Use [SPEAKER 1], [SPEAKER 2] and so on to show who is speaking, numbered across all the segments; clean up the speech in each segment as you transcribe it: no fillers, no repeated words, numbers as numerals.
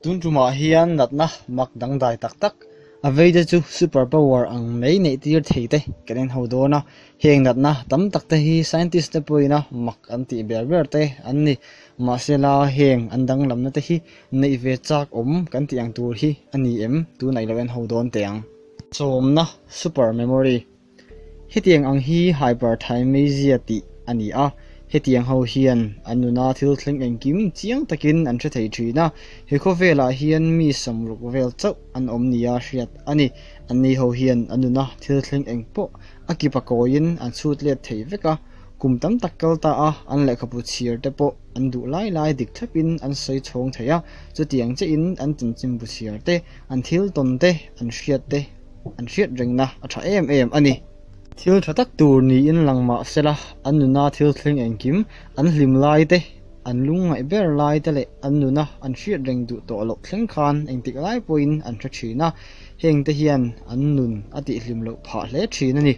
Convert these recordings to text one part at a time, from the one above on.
[SPEAKER 1] Tun tumah hian natna mak dangdai tak tak a vei te chu super power ang mai neih tir thei te kan en ho dawn a, heng natna tam tak te hi scientist te pawhin a mak an tih ber ber te an ni. Mahsela heng an danglamna te hi neih ve chak awm kan tih ang tur hi a ni em? Tunah i lo en ho dawn teh ang. Chawmna super memory. Hetiang ang hi hyperthymesia tih a ni a, hetiang ho hian an nuna thil thleng engkim chiang takin an hre thei thin a, he khawvelah hian mi sawmruk vel chauh an awm nia hriat a ni. Anni ho hian an nuna thil thleng eng pawh a kip a kawiin an chhut let thei vek a, kum tam tak kal ta a an lehkhabu chhiar te pawh an duh lai lai dik thlapin an sawi chhawng thei a, chutiang chiahin an chanchinbu chhiar te, an thil tawn te, an hriat te, an hriat rengna a tha em em a ni. Thil tha tak tur niin lang mah sela, an nuna thil thleng engkim, an hlim lai te, an lungngaih ber lai te leh an nuna an hriat reng duh tawh loh thleng khan engtik lai pawhin an hre thin a, heng te hian an nun a tihhlim loh phah hle thin a ni.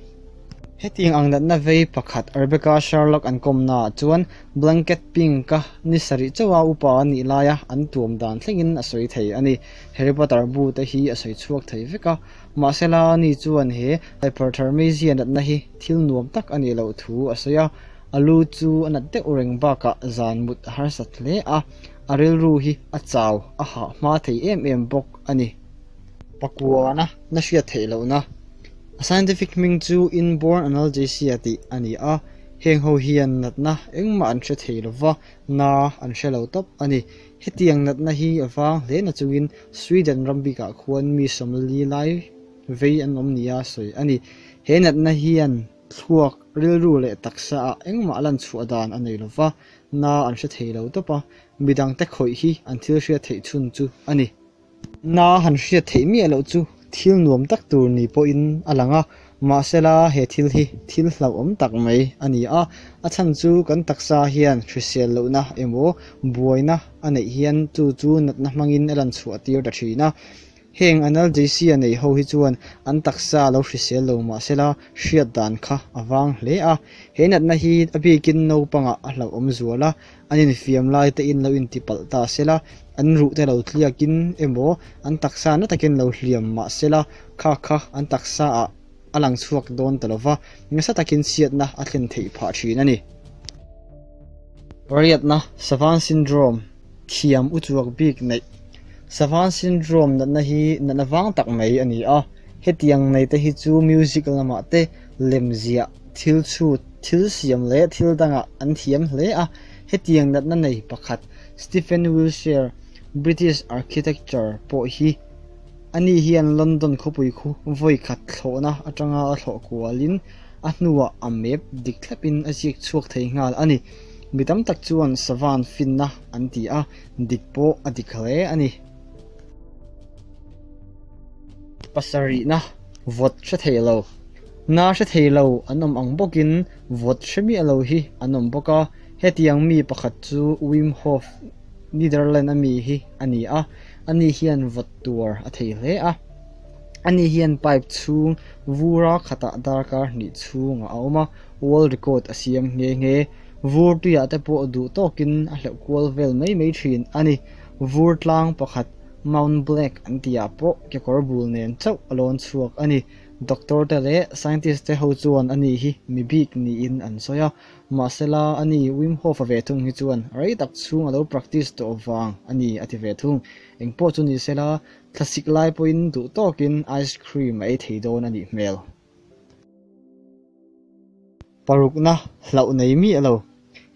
[SPEAKER 1] Hetiang ang natna vei pakhat Rebecca Sherlock an kawmnaah chuan blanket pink-a ni sarih chauha upa a nih laia an tuam dan thlengin a sawi thei a ni. Harry Potter bu te hi a sawi chhuak thei vek a, mahsela ani chuan he hyperthermia natna hi thil nuam tak a nih loh thu a sawi a, a lu chu a nat deuh reng bakah zan mut a harsat hle a, a rilru hi a chau a hah hma thei em em bawk a ni. Pakuana na hriat theih lohna A scientific hming chu inborn analgesia tih a ni a, heng ho hian natna engmah an hre thei lova, na an hre lo tawp a ni. Hetiang natna hi a vang hle na chungin Sweden ram bikah khuan mi sawmli lai vei an awm nia sawi a ni. He natna hian thluak, rilru leh taksa ah engmah lan chhuah dan a nei lova, na an hre thei lo tawp a, midangte khawih hi an thil hriat theih chhun chu a ni. Na han hriat theih miah loh chu thil nuam tak tur ni pawhin a lang a, mahsela he thil hi thil hlauhawm tak mai a ni a, a chhan chu kan taksa hian hrisel lohna emaw buaina a neih hian chu chu natna hmangin a lan chhuah tir ta thin a. Heng analgesia nei ho hi chuan an taksa lo hrisel lo mahsela hriat dan kha a vang hle a, he natna hi a bikin naupangah a hlauhawm zual a, An infiam lai te in lo intipalh ta sela, an ruh te lo tliakin emaw an taksa na takin lo hliam mah sela, kha kha an taksa ah a lang chhuak dawn ta lova, nasa takin chhiatna a thlen theih phah thin a ni. Pariatna, Savant Syndrome, Thiam uchuak bik neih. Savant Syndrome natna hi natna vang tak mai a ni a, hetiang nei te hi chu music lamah te lemziah, thil chhut, thil siam leh thil dangah an thiam hle a, hetiang natna nei pakhat Stephen Wiltshire, British architecture, pawh hi ani hian London khawpui khu vawi khat thlawhna atanga a thlawh kualin a hnuah a map dik thlapin a ziak chhuak thei nghal a ni. Mi tam tak chuan Savant finna an ti a, dik pawh a dik hle a ni. Pasarihna vawt hre thei lo. Na hre thei lo an awm ang bawkin vawt hre miah lo hi an awm bawk a, hetiang mi pakhat chu Wim Hof, Netherland a mi hi a ni a, ani hian vawt tuar a thei hle a. Ani hian pipe chhung vura khatah darkar hnih chhungah a awm a, world record a siam nghe nghe. Vur tuiah te pawh duh tawkin a hleuh kual vel mai mai thin a ni. Vur tlang pakhat Mount Black an tihah pawh kekawr bul nen chauh a lawn chhuak a ni. Doctor te leh scientist te ho chuan ani hi mi bik niin an sawi a, mahsela ani Wim Hof-a ve thung hi chuan rei tak chhung a lo practice tawh vang a ni a ti ve thung. Engpawh chu ni sela, thlasik lai pawhin duh tawkin ice cream a ei thei dawn a nih hmel. Parukna hlauh nei miah lo.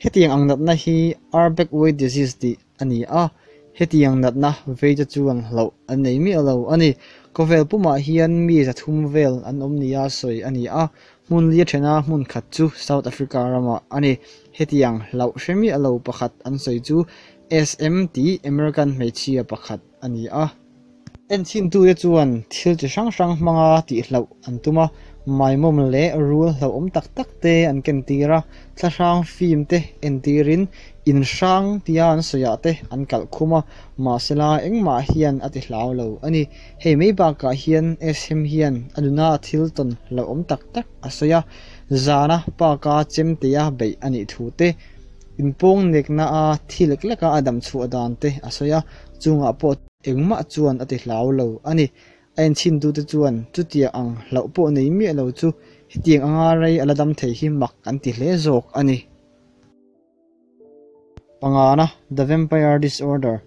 [SPEAKER 1] Hetiang ang natna hi Arbeck-Way disease tih a ni a, hetiang natna veite chuan hlauh an nei miah lo a ni. Khawvel pumah hian mi 300 vel an awm nia sawi a ni a, hmun li a thena hmun khat chu South Africa ramah a ni. Hetiang hlauh hre miah lo pakhat an sawi chu SM tih American hmeichhia pakhat a ni a. Enchhintute chuan thil chi hrang hrang hmanga tihhlauh an tum a, maimawm leh rul hlauhawm tak tak te an kentir a, thlahrang fim te entirin in hrang tia an sawiah te an kalh khum a, mahsela engmah hian a ti hlau lo a ni. Hei mai bakah hian SM hian a nuna thil tawn hlauhawm tak tak a sawi a, zana park-a chemtea beih a nih thu te, inpawng nekna a thi lek leka a dam chhuah dan te a sawi a. Chungah pawh engmah chuan a ti hlau lo a ni. A enchhintute chuan chutiang ang hlauh pawh nei miah lo chu hetiang anga rei a la dam thei hi mak an ti hle zawk a ni. Pangana, The Vampire Disorder,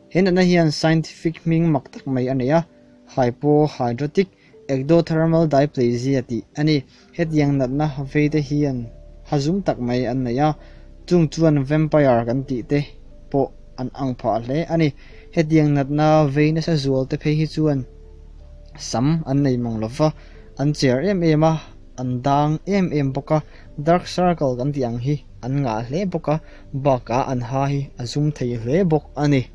[SPEAKER 1] He natna hian scientific hming mak tak mai a nei a, Hypohidrotic Ectothermal Dysplasia tih a ni. Hetiang natna veite hian hazum tak mai an nei a, chung chuan vampire kan tih te pawh an ang phah hle a ni. Hetiang natna vei nasa zual te phei hi chuan sam an nei mang lo va, an cher em em a, an dang em em bawk a, dark circle kan tih ang hi an ngah hle bawk a, bakah an ha hi a zum thei hle bawk a ni.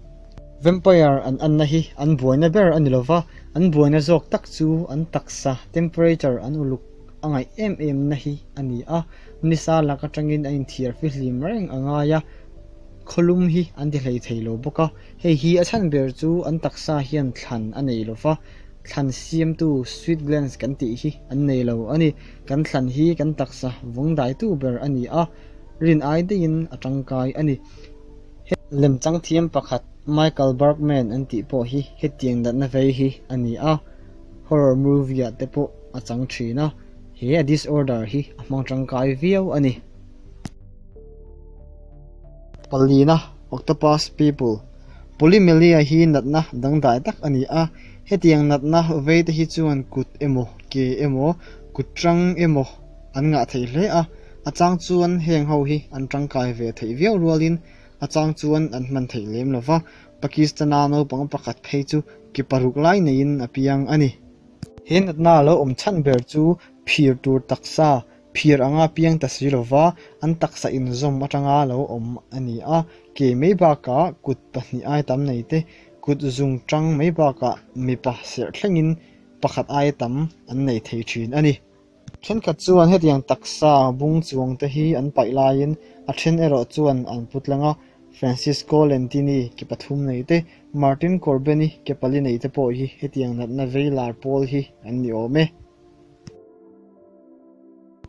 [SPEAKER 1] Vampire an anna hi an buaina ber a ni lo va, an buaina zawk tak chu an taksa temperature an uluk a ngaih em em na hi a ni a, nisa lak atangin a inthiar fihlim reng a ngai a, khawlum hi an ti hlei thei lo bawk a, hei hi a chhan ber chu an taksa hian thlan a nei lo va, thlan siamtu sweat glands kan tih hi an nei lo a ni. Kan thlan hi kan taksa vawng daitu ber a ni a, rin ai daihin a tangkai a ni. Lemchang thiam pakhat Michael Bergman an tih pawh hi hetiang natna vei hi a ni a, horror movie ah te pawh a chang thin a, he a disorder hi a hmang tangkai viau a ni. Palina, Octopus People, Polymelia hi natna dangdai tak a ni a, hetiang natna vei te hi chuan kut emaw, ke emaw, kut tang emaw an ngah thei hle a, a chang chuan heng ho hi an tangkai ve theih viau rualin a chang chuan an hman theih lem lo va, Pakistan-a naupang pakhat phei chu ke paruk lai neiin a piang a ni. He natna lo awm chhan ber chu phir tur taksa, phir anga piang ta si lo va, an taksa inzawm atanga lo awm a ni a, ke mai bakah kut pahnih ai tam nei te, kut zung tang mai bakah mipa serh thlengin pakhat aia tam an nei thei thin a ni. Thenkhat chuan hetiang taksa bung chuang te hi an paih laiin a then erawh chuan an pu tlang a, Francisco Lentini ke pathum nei te, Martin Corbeni ke pali nei te pawh hi hetiang natna vei lar pawl hi an ni awm e.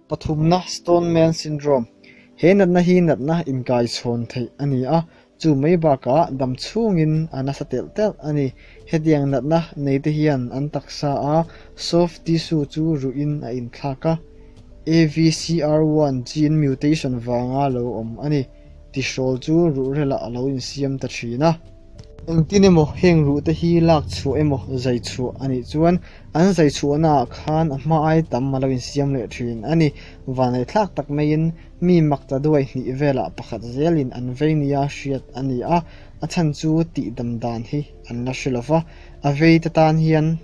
[SPEAKER 1] Pathumna, Stoneman Syndrome, He natna hi natna inkaichhawn theih a ni a, Chu mai bakah dam chhungin a nasa telh telh a ni. Hetiang natna neite hian an taksa a soft tissue chu ruhin a inthlak a, AVCR1 gene mutation vanga lo awm a ni. Tihrawl chu ruhrelah a lo insiam ta thin a. Engtin emaw heng ruhte hi lak chhuah emaw zai chhuah a nih chuan an zai chhuahnaah khan a hma ai tam a lo insiam leh thin a ni. Vanneithlak tak maiin Mi mak ta duai hnih velah pakhat zelin an vei nia hriat a ni a, a chhan chu tihdam dan hi an la hre lo va, a vei te tan hian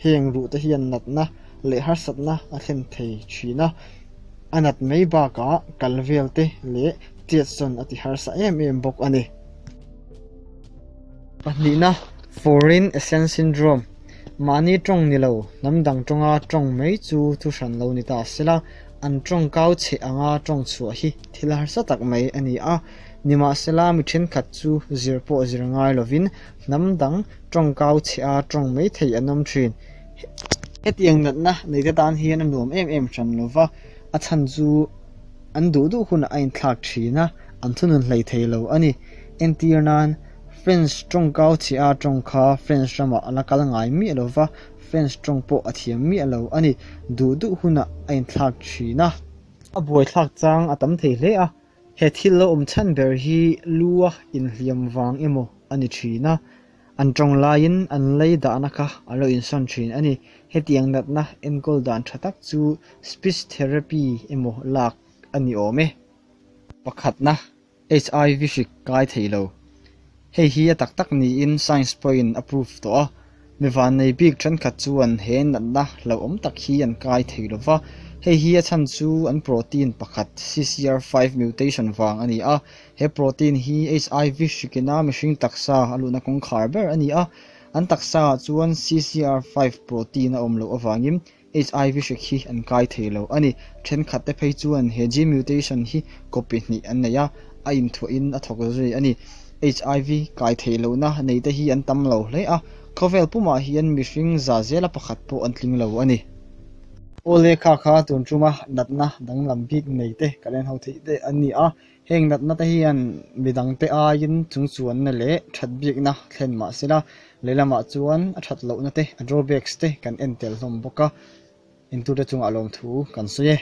[SPEAKER 1] heng ruh te hian natna leh harsatna a thlen thei thin a, a nat mai bakah kal vel te leh chetsawn a ti harsa em em bawk a ni. Pahnihna, Foreign Accent Syndrome, Mahni tawng ni lo, hnam dang tawnga tawng mai chu thu hran lo ni ta sela, an tawng kau chhe anga tawng chhuah hi thil harsa tak mai a ni a. Nimahsela, mi thenkhat chu zir pawh zir ngai lovin hnam dang tawng kau chhe a tawng mai thei an awm thin. Hetiang natna neite tan hian a nuam em em hran lova, a chhan chu an duh duh hunah a inthlak thin a, an thunun hlei thei lo a ni. Entir nan, French tawng kau chhe a tawng kha French ramah a la kal ngai miah lova, French tawng pawh a thiam miah lo a ni. Duh duh hunah a inthlak thin a. A buaithlak chang a tam thei hle a, he thil lo awm chhan ber hi lu a inhliam vang emaw a ni thin a. An tawng laiin an lei dahna kha a lo insawn thin a ni. Hetiang natna enkawl dan tha tak chu speech therapy emaw lak a ni awm e. Pakhatna, HIV hrik kai thei lo. Hei hi a tak tak niin science pawhin a proof tawh a, mi vannei bik thenkhat chuan he natna hlauhawm tak hi an kai thei lo va, hei hi a chhan chu an protein pakhat CCR5 mutation vang a ni a, he protein hi HIV hrikina mihring taksa a luhna kawngkhar ber a ni a, an taksaah chuan CCR5 protein a awm loh avangin HIV hrik hi an kai thei lo a ni. Thenkhatte phei chuan he gene mutation hi copy hnih an nei a, a inthuahin a thawk zui a ni. HIV kai theih lohna neite hi an tam lo hle a, khawvel pumah hian mihring za zela pakhat pawh an tling lo a ni. Awle kha kha tun tuma natna danglam bik nei te kan en ho theih te an ni a, heng natna te hian midang te aiin chungchuanna leh that bikna thlen mah sela lehlamah chuan a that lohna te a drawbacks te kan en tel hlawm bawk a, intute chungah lawmthu kan sawi e.